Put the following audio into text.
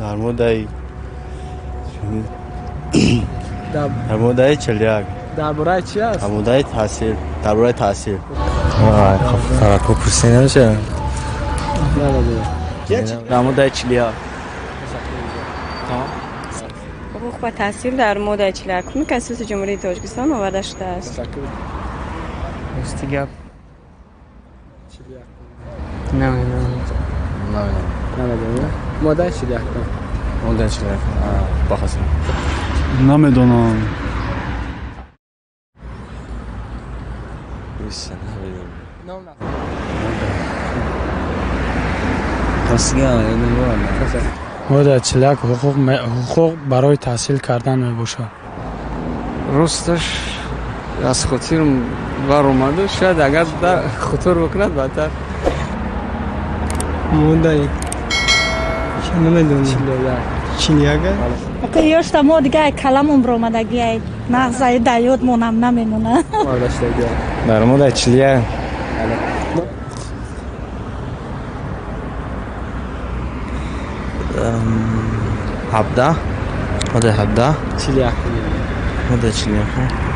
Дар моддаи дар моддаи 41. Дар бораи чӣ аст? Дар моддаи таҳсил, дар бораи таҳсил. Тарако пурсӣ намешавад. Дар моддаи 41. Ҳуқуқ ба таҳсил дар моддаи 41-уми Конститутсияи Ҷумҳурии Тоҷикистон оварда шудааст. Рости гап, намедонам. Намедонам. Моддаи 41-ум. Моддаи 41. Бахасим. Намедонам. Моддаи 41 ҳуқуқ барои таҳсил кардан мебошад. Росташ, аз хотирам баромаду, шояд агар хотир бикунад, баъдтар. Моддаи намедонам. 41. Ёшта мо дига каламон баромадагиай, нағзаи дар ёдмонам намемонад. Дар моддаи 41. 17, моддаи 17. 41. Моддаи 41.